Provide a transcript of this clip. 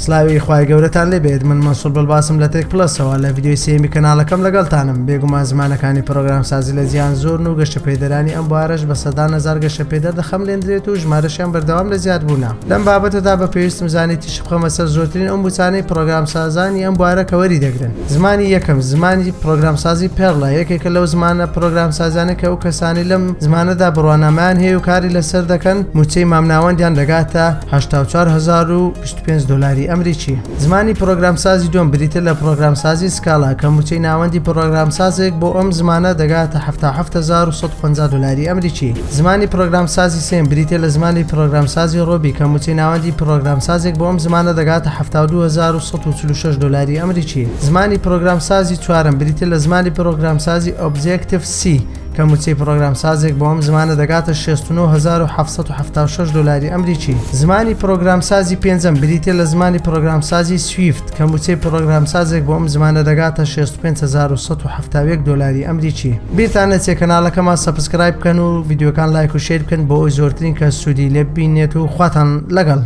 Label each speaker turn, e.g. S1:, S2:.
S1: سڵاوی خوای گەورەتان لێ بێت من مەنسوور بڵباسم لە تێک پڵەسەوە لە ڤیدیۆی سێیەمی کەناڵەکەم لەگەڵتانم بێگومان زمانەکانی پرۆگرامسازی لە جیهان زۆرن و گەشەپێدەرانی ئەم بوارەش بە سەدان هەزار گەشەپێدەر دەخەملێندرێت و ژمارەشیان بەردەوام لە زیادبوونە لەم بابەتەدا بە پێویستم زانی تیشک بخەمە سەر زۆرترین ئەو مووچانەی پرۆگرامسازانی ئەم بوارە کە وەری دەگرن. زمانی یەکەم، زمانی پرۆگرامسازی Perl ە، یەکێکە لەو زمانە پرۆگرامسازانەی کە ئەو کەسانەی لەم زمانەدا بڕوانامەیان هەیە و کاری لەسەر دەکەن مووچەی مامناوەندیان دەگاتە 84025 دۆلاری ئەمریکی. زمانی پرۆگرامسازی دووەم بریتیە لە پرۆگرامسازی Scala کە مووچەی ناوەندی پرۆگرامسازێک بۆ ئەم زمانە دەگاتە 77150 دۆلاری ئەمریکی. زمانی پرۆگرامسازی سێیەم بریتیە لە زمانی پرۆگرامسازی Ruby کە مووچەی ناوەندی پرۆگرامسازێک بۆ ئەم زمانە دەگاتە 72146 دۆلاری ئەمریکی. زمانی پرۆگرامسازی چوارەم بریتیە لە زمانی پرۆگرامسازی Objective C کە مووچەی پرۆگرامسازێک بۆ ئەم زمانە دەگاتە 69776 دۆلاری ئەمریکی. زمانی پرۆگرامسازی پێنجەم بریتیە لە زمانی پرۆگرامسازی Swift کە مووچەی پرۆگرامسازێک بۆ ئەم زمانە دەگاتە 65171 دۆلاری ئەمریکی. بیرتان نەچێ کەناڵەکەمان subscribe بکەن و ڤیدیۆکان لایک و share بکەن بۆ ئەوەی زۆرترین کەس سوودی لێ ببینێت و خواتان لەگەڵ.